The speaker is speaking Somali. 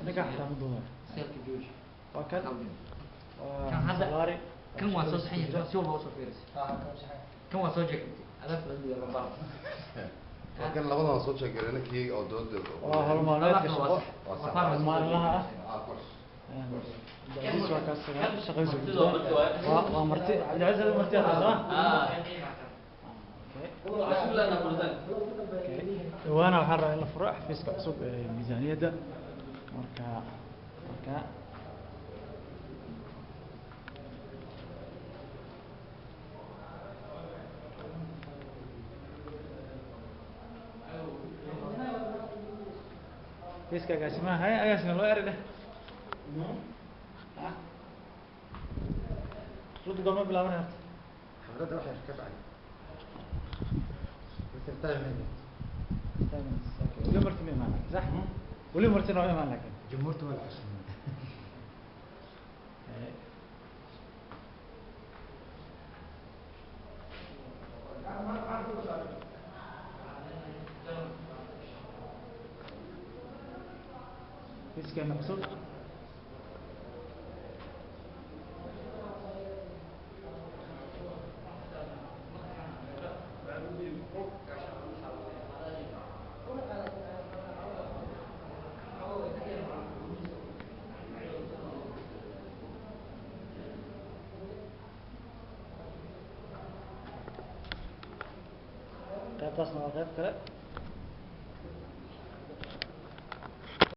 Ninka xataa ma duubay. Seelka jooji. Waa kan. Qalbin. Waa Kan hadda Salaari. Kan waa soo saxan yahay, si walba usoo fiirisay. Kan waa soo jeegtay adaa lambar. Waa kan labadan soo jeegarana kii oo dowladda. Waa howl maalmeedka shaqo. Waa sax. Maalinlaha ah. Ah, course. Cabdicasiis waa kaas shaqadiisa ku jira. Waa marti Cabdicasiis, adiga marti ahaa soo ma? Okay. Dhawaana waxaan rabaa in la furo xafiiska cusub ee miisaaniyadda. Marka xafiiska agaasimaha hay agaasima loo eri dheh. Ah. Xafladdu goorma bilaabanay horta? Xafladda waxay ka dhacay within 10 minutes. 10 minutes, okay. Weli marti ma imaan laakiin, sax? Weli marti nooma imaan laakiin. Jumhuurta waa la casuumay. Xafiiskeena cusub. Qaybtaasna waa qayb kale.